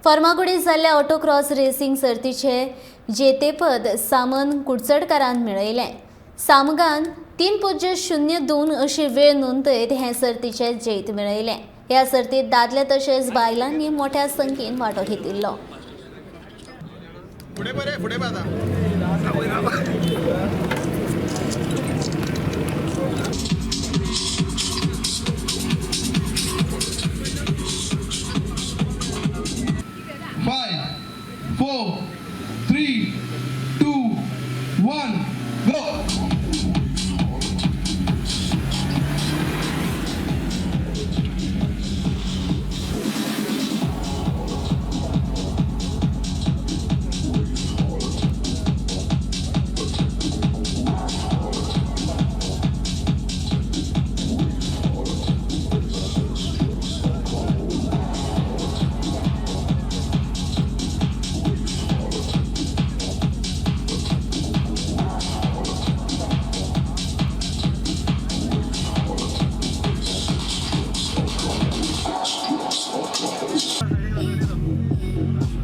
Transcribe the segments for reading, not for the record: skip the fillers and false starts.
फर्मागुडी जाल्ल्या autocross racing सर्तीचे जेतेपद सामन कुडचडकारान मेळयलें. सामगान 3.02 अशी वेळ नोंदयत हे सर्तीचे जैत मेळयलें. ह्या सर्तीत दादले तशेंच बायलांनी मोठ्या संख्येन वांटो घेतिल्लो. फुडें बरें फुडें आता. Five, four, three, two, one, go!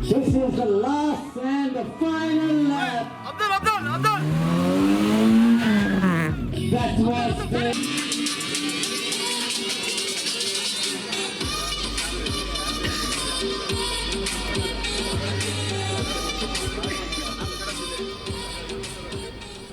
This is the last and the final lap. Abdul Abdul Abdul. That was the